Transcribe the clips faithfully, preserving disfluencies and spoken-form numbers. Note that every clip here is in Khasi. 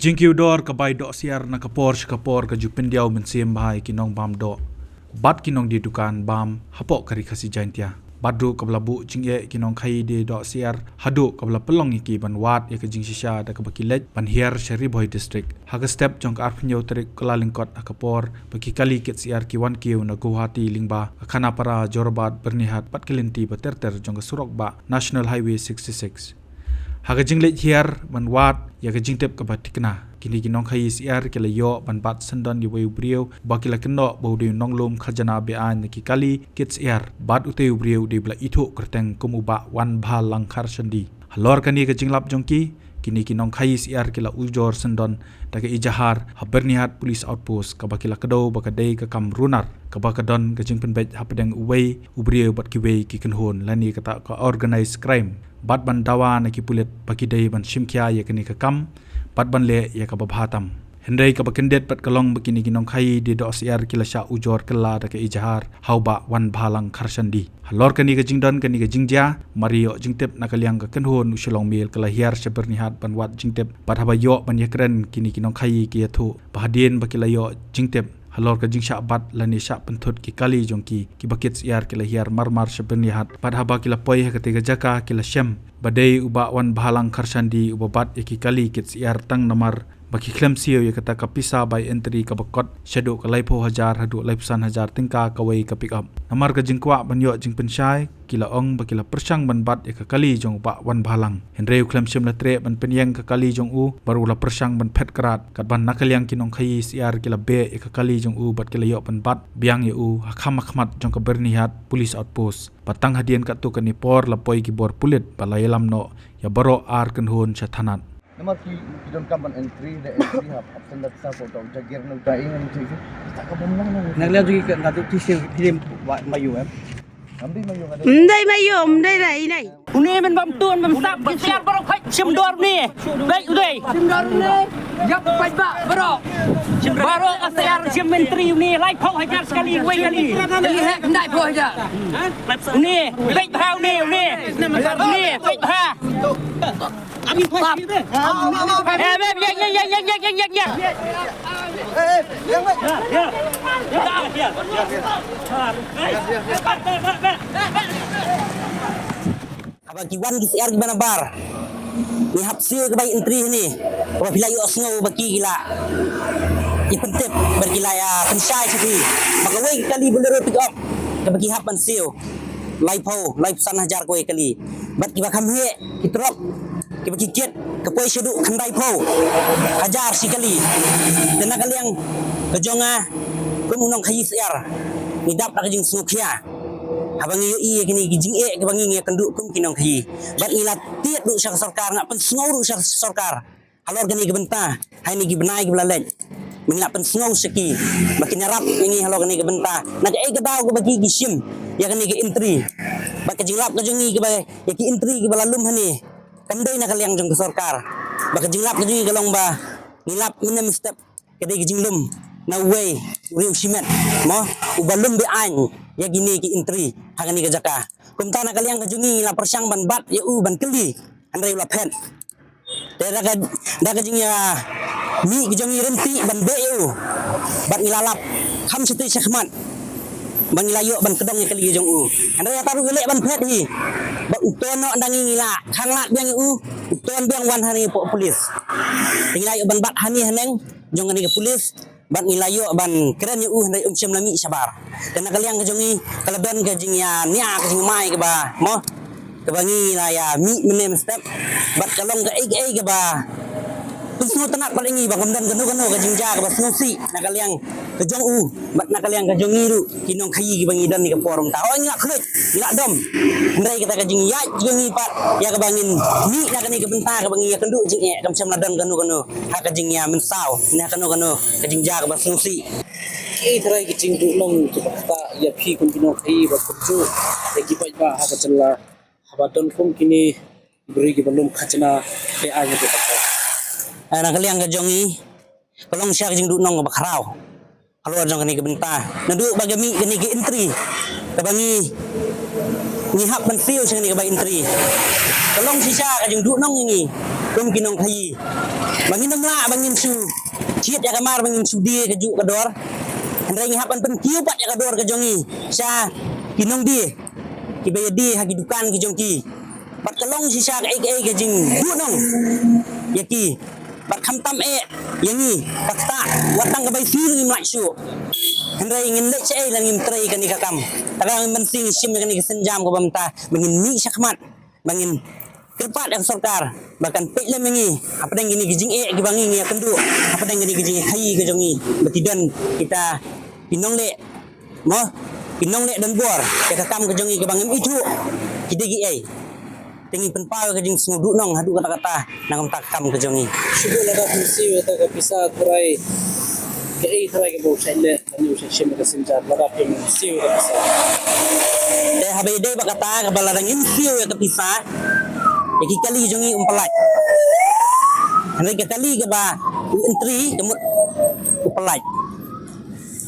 Jingkiew dor ka bai doh syiar na ka por sha ka por ka ju pyndiaw mynsiem bha ïa ki nongbam doh bad ki nongdie dukan bam hapoh ka Ri Khasi Jaintia. Bad ruh kaba la buh jingeh ki nongkhaïi die doh syiar haduh kaba la pynlong ïa ki ban wad ïa ka jingshisha da kaba ki leit ban hiar sha Ri Bhoi District. Ha ka step jong ka arphew hynñiew tarik Kyllalyngkot ha ka por ba ki kali kit syiar ki wan kiew na Guwahati lyngba ka Khanapara, Jorabat, Byrnihat bad ki lynti ba ter ter jong ka surok bah National Highway sixty-six. Ha ka jingleit hiar ban wad ïa ka jingtip kaba thikna, kine ki nongkhaïi syiar ki la ïoh ban bat syndon ïa uwei u briew ba ki la kynnoh ba u dei u nonglum khajana be-aiñ na ki kali kit syiar bad utei u briew u dei ba la ithuh kyrteng kum u Bah Wanbhalang Kharshandi. Halor kane ka jinglap jong ki, kine ki nongkhaïi syiar ki la ujor syndon da ka ejahar ha Byrnihat Police Outpost kaba ki la kdew ba ka dei ka kam runar kaba ka don ka jingpynbeit hapdeng uwei u briew bad kiwei ki kynhun lane kata ka organised crime. Bad ban dawa na ki pulit ba ki dei ban shimkhia ïa kane ka kam bad ban leh ïa kaba bha tam. Hynrei kaba kyndit pat ka long ba kine ki nongkhaïi die doh syiar ki la shah ujor kylla da ka ejahar ha u Bah Wanbhalang Kharshandi. Halor kane ka jingdon kane ka jingjia, mar ïoh jingtip na ka liang ka kynhun u Shillong Mail ka la hiar sha Byrnihat ban wad jingtip bad haba ïoh ban ïakren kine ki nongkhaïi ki ïathuh ba hadien ba ki la ïoh jingtip halor ka jingshah bat lane shah pynthut ki kali jong ki, kiba kit syiar ki la hiar marmar sha Byrnihat bad haba ki la poi ha katei ka jaka ki la shem ba dei u Bah Wanbhalang Kharshandi uba bat ïa ki kali kit syiar tang namar ba ki khlem siew ïa kata ka pisa bai entry kaba kot shaduh ka laiphew hajar haduh laiphew san hajar tyngka kawei ka pick up. Namar ka jingkwah ban ïoh jingpynshai, ki la ong ba ki la pyrshang ban bat ïa ka kali jong u Bah Wanbhalang. Hynrei u khlem shym la treh ban pynïeng ka kali jong u bad u la pyrshang ban phet krad, katba na ka liang ki nongkhaïi syiar ki la beh ïa ka kali jong u bad ki la ïoh ban bat biang ïa u ha kham ha khmat jong ka Byrnihat Police Outpost. Bad tang hadien katto katne por la poi ki bor pulit ba la ïalam noh ïa baroh ar kynhun sha thanat. Namar ki, ki donkam ban entry, da entry hap, hap senda sa ko dong jagir nang ta ing nang ti. Ta ka bom nang nang. Nang liang tu ki ka, nang tu ti sing film ba, Mayu, em. Am dei Mayu, ada. Mdei Mayu, mdei na inai. Une men bam tun, bam sap, ki siar baroh khaj, shim dor ni. Dei, dei. Shim dor ni. Yak paj ba, baroh. Baroh ka siar shim entry ni, laiphew hajar sekali, wei kali. Ni hek, ndai phew hajar. Ni, pej bha ni, ni. Ni, pej bha. Haba ki wan ki siar ki banabar, ngi hap siew ka bai entry hini. Haba phi la ïohsngew ba ki la ïa pyntip, ba ki la ïa pynshai sha phi ba kawei ka kali Bolero pick up kaba ki hap ban siew laiphew, laiphew san hajar kawei kali. Bad kiba kham heh, ki truck kiba ki kit ka poi shaduh khyndaiphew hajar shi kali. Te na ka liang ka jong nga kum u nongkhaïi siar, ngi dap da ka jingsngewkhia haba ngi ïohi ïa kine ki jingeh kiba ngi ngi ïakynduh kum ki nongkhaïi. Bad ngi la tied ruh sha ka sorkar, nga pynsngew ruh sha ka sorkar halor kane ka bynta ha kine ki bnai kiba la leit. Ngi la pynsngew sha ki ba kin ïarap ïa ngi halor kane ka bynta. Na kaei ka daw kaba ki, ki shim ïa kane ka entry. Bad ka jinglap ka jong ngi kaba ïa ki entry kiba la lum hangne kam dei na ka liang jong ka sorkar. Bad ka jinglap ka jong ngi ka long ba ngi lap mynne mynstep ka dei ka jinglum na uwei u riewshimet, mo, uba lum be-aiñ ïa kine ki entry ha kane ka jaka. Kumta na ka liang ka jong ngi ngi la pyrshang ban bat ïa u ban kylli, hynrei u la phet. Te da ka, da ka jingïamih ka jong ngi ryntih ban beh ïa u, bad ngi la lap kham shatei shakhmat ba ngi la ïoh ban kdong ïa ka kali jong u. Hynrei hata ruh u leh ban phet hi. Bad u ton noh, da ngi ngi la khang lad biang ïa u, u ton biang wan ha ngi hapoh police. Te ngi la ïoh ban bat hangne haneng jong kane ka police. Bad ngi la ïoh ban kren ïa u, hynrei um shym la mih shabar. Te na ka liang ka jong ngi ka la don ka jingïania ka jingmai kaba, mo, kaba ngi la ïamih mynne mynstep. Bad ka long kaei kaei kaba pynsngewtynnat pat ïa ngi ba kam don kano kano ka jingjia kaba sngewsih na ka liang ka jong u bad na ka liang ka jong ngi ruh ki nongkhaïi kiba ngi don ha ka por mynta. Hooid, ngi la khluit, ngi la dom, hynrei kata ka jingïaid jong ngi pat ïa kaba ngin mih na kane ka bynta kaba ngi ïakynduh jingeh kam shym la don kano kano ha ka jingïamynsaw ne ha kano kano ka jingjia kaba sngewsih. Ki trai ki jingduhnong kiba ktah ïa phi kum ki nongkhaïi ba kyrjuh ïa ki paidbah ha ka jylla haba don kum kine ki briew kiba lum khajna, te ai ha ki paidbah. Ah, na ka liang ka jong ngi ka long sha ka jingduhnong kaba khraw halor jong kane ka bynta. Naduh ba ka mih kane ka entry kaba ngi, ngi hap ban siew sha kane ka bai entry, ka long shisha ka jingduhnong ïa ngi kum ki nongkhaïi. Ba ngin ym lah ba ngin shu thied ïa ka mar, ba ngin shu die kajuh ka dor. Hynrei ngi hap ban pynkiew pat ïa ka dor ka jong ngi sha ki nongdie kiba ïadie ha ki dukan ki jong ki. Bad ka long shisha kaei kaei ka jingduhnong ïa ki. Bad khamtam eh ïa ngi, kata wat tang ka bai siew ngim lah shuh. Hynrei ngin leit shaei lada ngim trei kane ka kam? Tang ngin mynsiem shim ïa kane ka sienjam kaba mynta ba ngin mih shakhmat, ba ngin kyrpad ïa ka sorkar ba kan peit lem ïa ngi hapdeng kine ki jingeh kiba ngi ngi ïakynduh, hapdeng kine ki jingeh khaïi ka jong ngi, ba ki don kita ki nongleh, mo, ki nongleh donbor ïa ka kam ka jong ngi kaba ngim ithuh ki dei kiei. Te ngi pynpaw ïa ka jingsngewduhnong haduh katta katta na ka bynta ka kam ka jong ngi. Shuh lada phi siew ïa ka pisa, trai kaei trai kaba u shait leh, lane u shait shim ïa ka sienjam, lada phi siew ïa ka pisa? Te haba ïadei bad kata, kaba lada ngim siew ïa ka pisa, ïa ki kali jong ngi um pyllait. Hynrei ka kali kaba u entry ka mut u pyllait.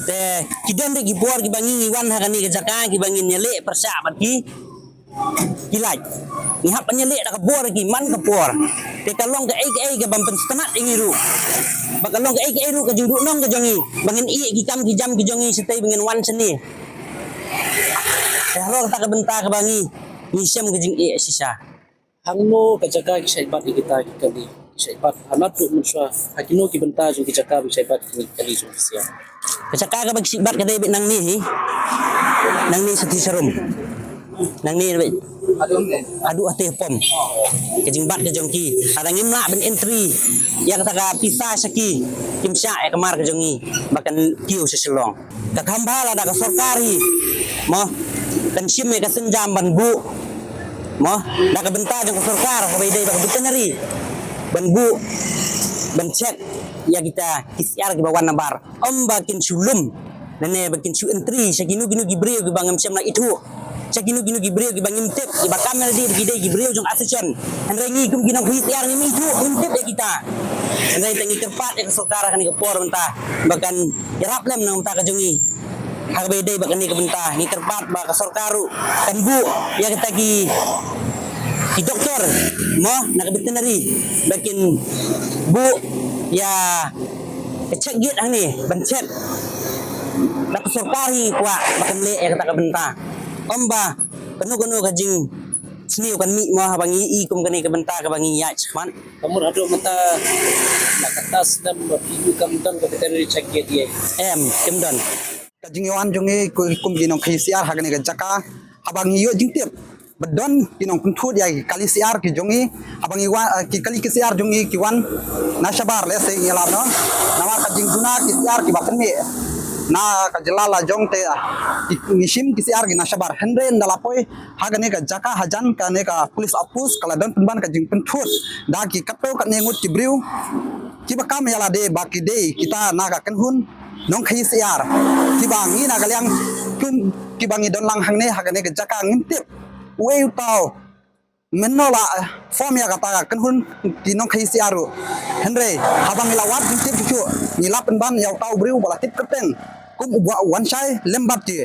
Te ki don ruh ki bor kiba ngi ngi wan ha kane ka jaka kiba ngin ïaleh pyrshah bad ki ki lait. Ngi hap ban ïaleh da ka bor ki man ka por. Te ka long kaei kaei ka ban pynsngewtynnat ïa ngi ruh. Ba ka long kaei kaei ruh ka jingduhnong ka jong ngi ba ngin ïeh ki kam ki jam ki jong ngi shatei ba ngin wan shane. Te halor kata ka bynta kaba ngi ngi shem ka jingeh shisha. Hangno ka jaka ki shait bat ïa kita ki kali? Ki shait bat ha naduh mynshuwa, ha kino ki bynta jong ki jaka ba ki shait bat ïa ki kali jong ki siar? Ka jaka kaba ki shait bat ka dei beit nangne hi. Nangne sha Thisharum. Nangne beit. Haduh Hatei Hapom. Ka jingbat ka jong ki, lada ngim lah ban entry ïa kata ka pisa sha ki, kim shah ïa ka mar ka jong ngi ba kan kiew sha Shillong. Ka kham bha lada ka sorkar hi, mo, kan shim ïa ka sienjam ban buh, mo, da ka bynta jong ka sorkar kaba ïadei bad ka veterinary, ban buh, ban check ïa kita ki siar kiba wan nabar. Ym ba kin shu lum, lane ba kin shu entry sha kino kino ki briew kiba ngim shym la ithuh, sha kino kino ki briew kiba ngim tip, kiba kam lade ba ki dei ki briew jong association. Hynrei ngi kum ki nongkhaïi siar ngim ithuh, ngim tip ïa kita. Hynrei te ngi kyrpad ïa ka sorkar ha kane ka por mynta ba kan ïarap lem na ka bynta ka jong ngi. Ha kaba ïadei bad kane ka bynta, ngi kyrpad ba ka sorkar ruh kan buh ïa kita ki, ki doktor, mo, na ka veterinary ba kin buh ïa ka check gate hangne ban check. Da ka sorkar hi kwah ba kan leh ïa kata ka bynta. Ym ba kano kano ka jingsniew kan mih, mo, haba ngi i kum kane ka bynta kaba ngi ïaid shakhmat. Ka mut haduh mynta na kata snem ba phi ïoh kam don ka veterinary check gate ïa? Em, kim don. Ka jingwan jong ngi kum ki nongkhaïi siar ha kane ka jaka, haba ngi ïoh jingtip ba don ki nongpynthut ïa ki kali siar ki jong ngi, haba ngi wan, eh, ki kali ki siar jong ngi ki wan na shabar, lehse ngi lah ban ong namar ka jingduna ki siar kiba pynmih na ka jylla la jong te, ah, ki, ngi shim ki siar ki na shabar. Hynrei ynda la poi ha kane ka jaka hajan kane ka police outpost, ka la don pynban ka jingpynthut da ki katto katne ngut ki briew kiba kam ïa lade ba ki dei kita na ka kynhun nongkhaïi siar, kiba ngi na ka liang kum kiba ngi don lang hangne ha kane ka jaka ngim tip uei uta u mynno la, eh, form ïa kata ka kynhun ki nongkhaïi siar ruh. Hynrei haba ngi la wad jingtip shuh shuh, ngi la pynban ïa uta u briew ba la tip kyrteng kum u Bah Wanshai lem bad ki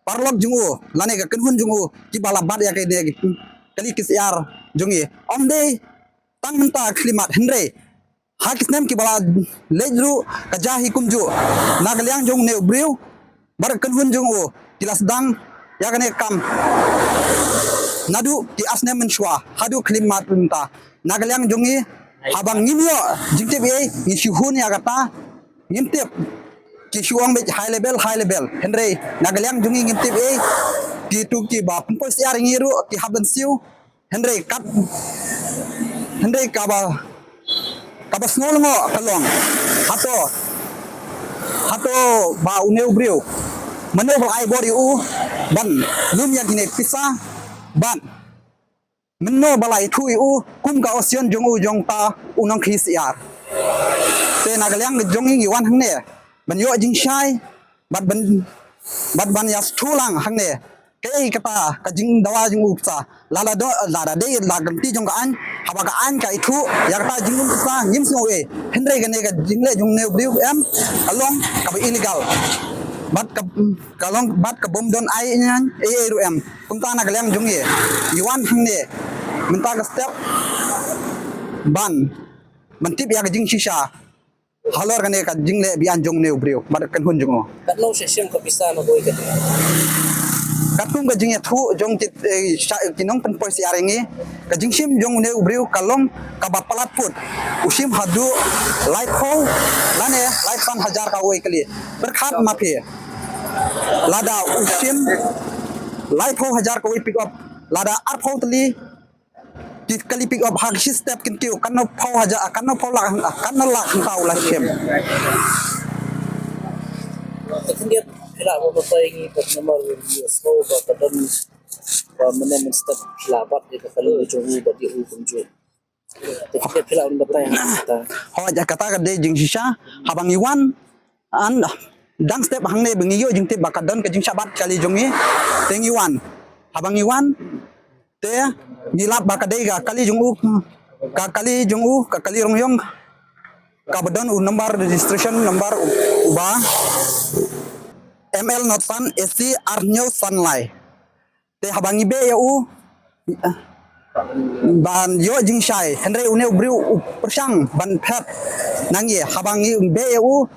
paralok jong u lane ka kynhun jong u kiba la bat ïa kine ki kali ki siar jong ngi. Ym dei tang mynta khyllipmat, hynrei ha ki snem kiba la leit ruh ka jia hi kumjuh. Na ka liang jong une u briew bad ka kynhun jong u ki la sdang ïa kane ka kam naduh ki ar snem mynshuwa haduh khyllipmat mynta. Na ka liang jong ngi, haba ngim ïoh jingtip ei, ngi shu hun ïa kata, ngim tip. Ki shu ong beit high level, high level, hynrei na ka liang jong ngi ngim tip ei. Kitu kiba pynpoi siar ïa ngi ruh ki hap ban siew. Hynrei kat, hynrei kaba, kaba sngew lyngngoh ka long, hato, hato ba une u briew, mynno ba la ai bor ïa u ban lum ïa kine ki pisa, bad mynno ba la ïathuh ïa u kum ka option jong u jong uta u nongkhaïi siar. Te na ka liang jong ngi ngi wan hangne ban ïoh jingshai bad ban, bad ban ïa shu lang hangne. Kaei kata ka jingdawa jong u pisa? Lada don, lada dei la ka lynti jong ka aiñ, haba ka aiñ ka ïathuh ïa kata jinglum pisa ngim sngew ei. Hynrei kane ka jingleh jong une u briew em, ka long kaba illegal. Bad ka, ka long bad ka bym don aiñ ei ei ruh em. Kumta na ka liang jong ngi, ngi wan hangne mynta ka step ban ban tip ïa ka jingshisha halor kane ka jingleh beiñ jong une u briew bad ka kynhun jong u. Katno shisha ka pisa na boi ka. Katkum ka jingïathuh jong ki, eh, sha-, ki nongpynpoi syiar ïa ngi, ka jingshim jong une u briew ka long kaba palat put. U shim haduh laiphew lane laiphew san hajar kawei kali. Pyrkhat ma phi. Lada u shim laiphew hajar kawei pick up, lada arphew tylli ki kali pick up ha ki shi step kin kiew, katno phew hajar, katno phew lak, katno lak hangta u la shim. Te khyndiat phi lah ban batai ngi pat namar ngi sngew ba ka don ba mynne mynstep phi lah bat ïa ka kali jong u bad ïa u kumjuh. Te khyndiat phi lah ban batai hangta. Hooid, kata ka dei jingshisha, haba ngi wan, an, dang step hangne ba ngi ïoh jingtip ba ka don ka jingshah bat kali jong ngi, te ngi wan. Haba ngi wan, te ngi lap ba ka dei ka kali jong u, ka kali jong u, ka kali Rongïong, kaba don u number registration number u, uba M L not san A C ar hynñiew san lai. Te haba ngi beh ïa u ban ïoh jingshai, hynrei une u briew u pyrshang ban phet na ngi, haba ngi beh ïa u,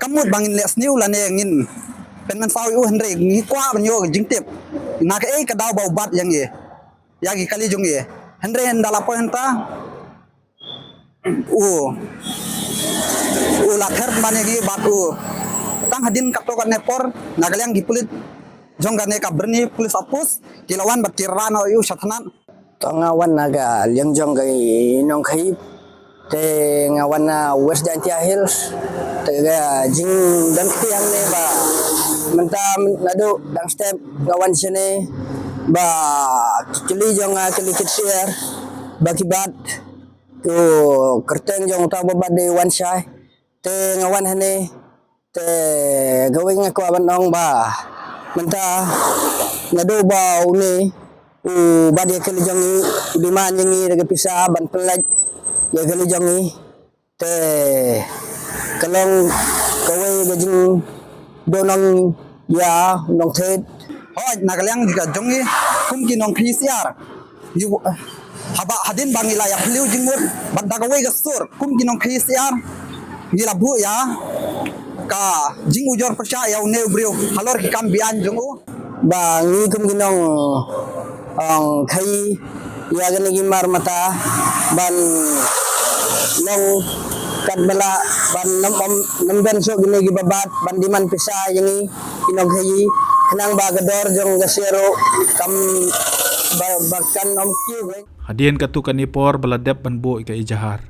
kam mut ba ngin leh sniew lane ngin pynmynsaw ïa u, hynrei ngi kwah ban ïoh jingtip na kaei ka daw ba u bat ïa ngi, ïa ki kali jong ngi. Hynrei ynda la poi hangta, u, u la ther man ïa ngi bad u, tang hadien katto katne por, na ka liang ki pulit jong kane ka Byrni Police Outpost ki la wan bad ki rah noh ïa u sha thanat. To nga wan na ka liang jong ka i nongkhaïi, te nga wan na West Jaintia Hills, te ka jingdon kti hangne ba mynta naduh dang step nga wan shane ba ki kali jong nga, kali kit syiar ba ki bat, u kyrteng jong uta uba bat dei Wanshai. Te nga wan hangne, te kawei nga kwah ban ong ba mynta naduh ba une u bat ïa kali jong ngi, u demand ïa ngi da ka pisa ban pynlait ïa kali jong ngi. Te ka long kawei ka jingdohnud ïa u nongthied. Hooid, na ka liang ka jong ngi kum ki nongkhaïi syiar, ngi, haba hadien ba ngi la ïa phylliew jingmut bad da kawei ka sur kum ki nongkhaïi syiar, ngi la buh ïa ka jingujor pyrshah ïa une u briew halor ki kam beiñ jong u. Ba ngi kum ki nong, ong, khaïi ïa kine ki mar mynta ban long katba lah ban nym, nym don shuh kine kiba bat ban demand pisa ïa ngi ki nongkhaïi, khnang ba ka dor jong ka syiar ruh kam ba, ba kan nym kiew. Hadien katto katne por ba la dep ban buh ïa ka ejahar,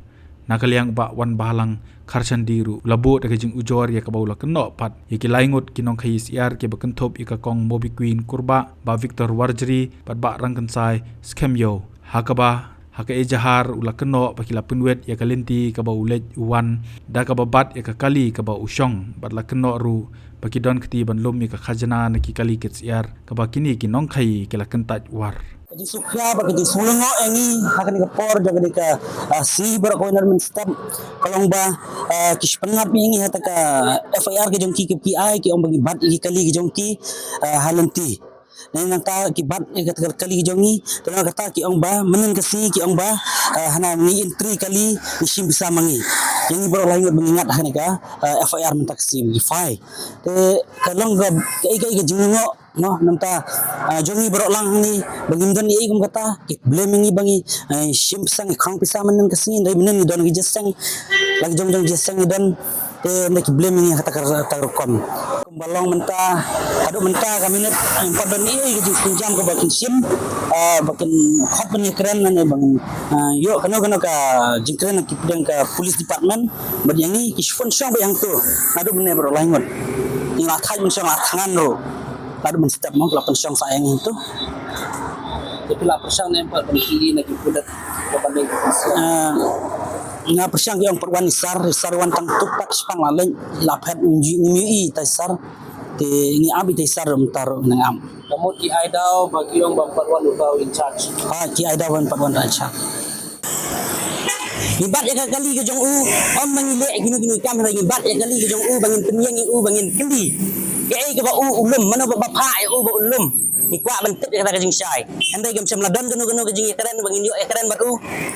na ka liang Bah Wanbhalang Kharshandy ruh u la buh da ka jingujor ïa kaba u la kynnoh pat ïa ki lai ngut ki nongkhaïi syiar kiba kynthup ïa ka Kong Mobiqueen Kurbah, Bah Victor Warjri bad Bah Rangkynsai Skhemïew. Ha kaba ha ka ejahar u la kynnoh ba ki la pynwit ïa ka lynti kaba u leit u wan da kaba bat ïa ka kali kaba u shong, bad la kynnoh ruh ba ki don kti ban lum ïa ka khajna na ki kali kit syiar kaba kine ki nongkhaïi ki la kyntait war. Ka jingsngewkhia bad ka jingsngew lyngngoh ïa ngi ha kane ka por jong kane ka, ah, sngi baroh kawei naduh mynstep ka long ba, ah, ki shu pynngat ïa ngi ha kata ka F I R ka jong ki, ki ai ki ong ba ngi bat ïa ki kali ki jong ki, ah, ha lynti. Nangta ki bat ïa kata ka kali ki jong ngi, te nangta ki ong ba mynnin ka sngi ki ong ba, ah, hana ngi entry kali ngi shim pisa ma ngi. Ïa ngi baroh lai ngut ba ngi ngat ha kane ka, ah, F I R mynta ka sngi, ngi file. Te ka long ka, ka, ka, ka jinglyngngoh Noh, nangta, ah, jong ngi baroh lang hangne ba ngim don ei ei kum kata, ki blame ngi ba ngi, eh, shim pisa, ngi khang pisa mynnin ka sngi, hynrei mynnin ngi don ki jingïaseng, la ki jong jong jingïaseng ngi don, te hynrei ki blame ngi ha kata ka, kata ka rukom. Kumba long mynta, haduh mynta ka minit, eh, ngim pat don ei ei ka jingpynjam kaba kin shim, ah, ba kin khot ban ïakren lane ba ngin, ah, ïoh kano kano ka jingkren na ki pdeng ka police department, bad ïa ngi ki shu pynshong beit hangto, naduh mynne baroh lai ngut. Ngi la thait pynshong la thngan ruh. Naduh mynstep mo, la pynshong sa ïa ngi tu. Te phi la pyrshang ne em pat ban kylli na ki pulit ba ban dei ki pynshong? Ah, nga pyrshang ki ong pat wan i sar, i sar wan tang tuk pat, shipang la leit, la phet, ngim ju, ngim ju i tai sar. Te ngi ap i tai sar mynta ruh nang ap. Ka mut ki ai daw ba ki ong ba em pat wan uta u in charge. Ha, ki ai daw ba em pat wan uta in charge. Ngi bat ïa ka kali ka jong u, ym ba ngi leh kino kino ki kam, hynrei ngi bat ïa ka kali ka jong u ba ngin pynïeng ïa u, ba ngin kylli kaei kaba u u lum, mano ba ba phah ïa u ba u lum. Ngi kwah ban tip ïa kata ka jingshai. Hynrei kam shym la don kano kano ka jingïakren ba ngin ïoh ïakren bad u.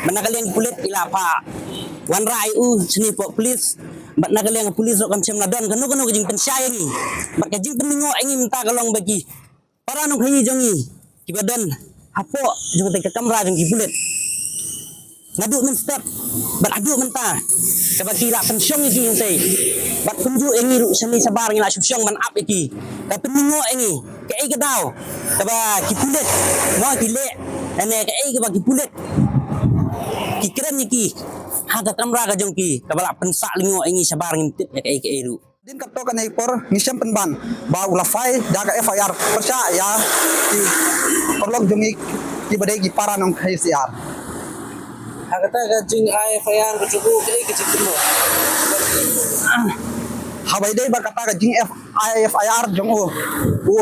Ba na ka liang ki pulit ki la phah. Wanrah ïa u shane hapoh police, bad na ka liang ka police ruh kam shym la don kano kano ka jingpynshai ïa ngi. Bad ka jingpynlyngngoh ïa ngi mynta ka long ba ki para nongkhaïi jong ngi kiba don hapoh jong katei ka kamra jong ki pulit, naduh mynstep bad haduh mynta, kaba ki la pynshong ïa ki hangtei. Bad kumjuh ïa ngi ruh shane shabar ngi la shu shong ban ap ïa ki. Ka pynlyngngoh ïa ngi kaei ka daw kaba ki pulit, mo, ki leh, ne kaei kaba ki pulit ki kren ïa ki ha ka kamra ka jong ki, kaba la pynsah lyngngoh ïa ngi shabar, ngim tip ïa kaei kaei ruh. Hadien katto katne por ngi shem pynban ba u la file da ka F I R pyrshah ïa ki paralok jong ngi kiba dei ki para nongkhaïi C R. Ha kata ka jing-ai F I R ka jong u, kaei ka jingkynmaw? Haba ïadei bad kata ka jing-ai F I R jong u, u,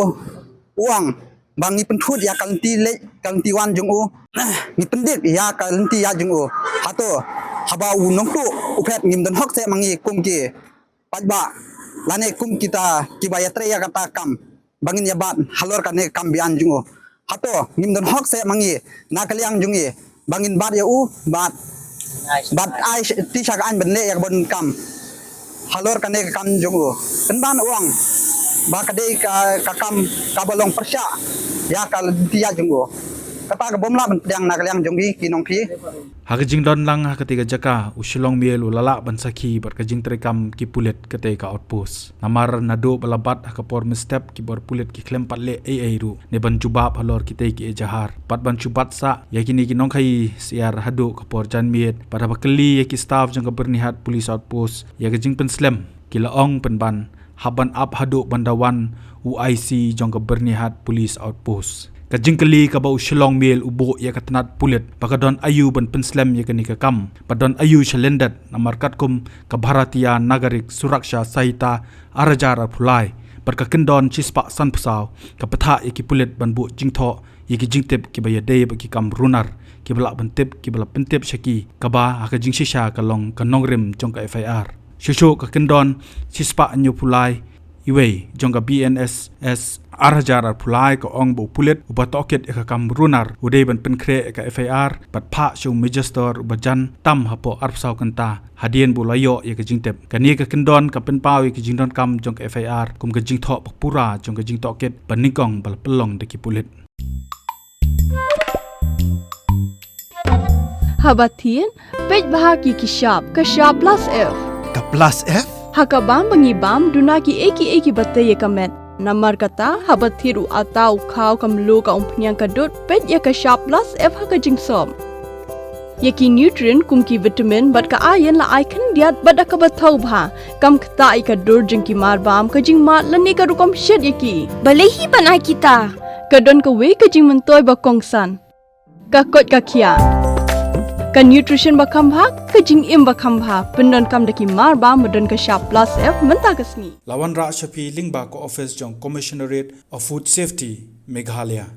u ong ba ngi pynthut ïa ka lynti leit ka lynti wan jong u, ngi pyndik ïa ka lynti ïa jong u. Hato haba u nongtuh u phet, ngim don hok seh ma ngi kum ki paidbah lane kum kita kiba ïatrei ïa kata ka kam ba ngin ïa bat halor kane ka kam biang jong u? Hato ngim don hok seh ma ngi na ka liang jong ngi ba ngin bat ïa u, bat, bat ai sh-, ti sha ka aiñ ban leh ïa ka bun kam halor kane ka kam jong u? Pynban u ong ba ka dei ka, ka kam kaba long pyrshah ïa ka lynti ïa jong u. Kata ka bym lah ban pdiang na ka liang jong ngi ki nongkhaïi. Ha ka jingdon lang ha katei ka jaka, u Shillong Mail u la lah ban sakhi bad ka jingtreikam ki pulit katei ka outpost. Namar naduh ba la bat ha ka por mynstep, ki bor pulit ki khlem pat leh ei ei ruh ne ban jubab halor kitei ki ejahar, bad ban shu bat sah ïa kine ki nongkhaïi C R haduh ka por janmiet. Bad haba kylli ïa ki staff jong ka Byrnihat Police Outpost ïa ka jingpynslem, ki la ong pynban hap ban ap haduh ban da wan u I C jong ka Byrnihat Police Outpost. Ka jingkylli kaba u Shillong Mail u buh ïa ka tnat pulit ba ka don aïu ban pynslem ïa kane ka kam, ba don aïu shalyndet, namar katkum ka Bharatiya Nagarik Suraksha Sanhita ar hajar arphew lai bad ka kyndon shispah sanphew saw, ka pynthah ïa ki pulit ban buh jingthoh ïa ki jingtip kiba ïadei bad ki kam runar kiba lah ban tip, kiba la pyntip sha ki, kaba ha ka jingshisha ka long ka nongrim jong ka F I R. Shuh shuh ka kyndon shispah hynñiewphew lai, iwei jong ka B N S S ar hajar arphew lai ka ong ba u pulit uba tohkit ïa ka kam runar u dei ban pynkhreh ïa ka F I R bad phah sha u magistrate uba jan tam hapoh arphew saw kynta hadien ba u la ïoh ïa ka jingtip. Kane ka kyndon ka pynpaw ïa ka jingdonkam jong ka F I R kum ka jingthoh ba pura jong ka jingtohkit ba nyngkong ba la pynlong da ki pulit. Haba thied, peit bha ïa ki shap, ka shap plus F. Ka plus F? Ha ka bam ba ngi bam, duna kiei kiei kiba tei ïa ka met. Namar kata, haba thied u atta, u khaw, ka mluh, ka umphniang, ka dud, peit ïa ka shap plus F ha ka jingsop. Ïa ki nutrient kum ki vitamin bad ka iron la ai khyndiat bad da kaba thaw bha. Kam ktah ïa ka dur jong ki marbam, ka jingmad lane ka rukom shet ïa ki. Balei hi ban ai kita? Ka don kawei ka jingmyntoi ba kongsan. Ka koit ka khiah. Ka nutrition ba kham bha, ka jingim ba kham bha. Pyndonkam da ki marbam ba don ka shap plus F mynta ka sngi. La wanrah sha phi lyngba ka office jong Commissionerate of Food Safety, Meghalaya.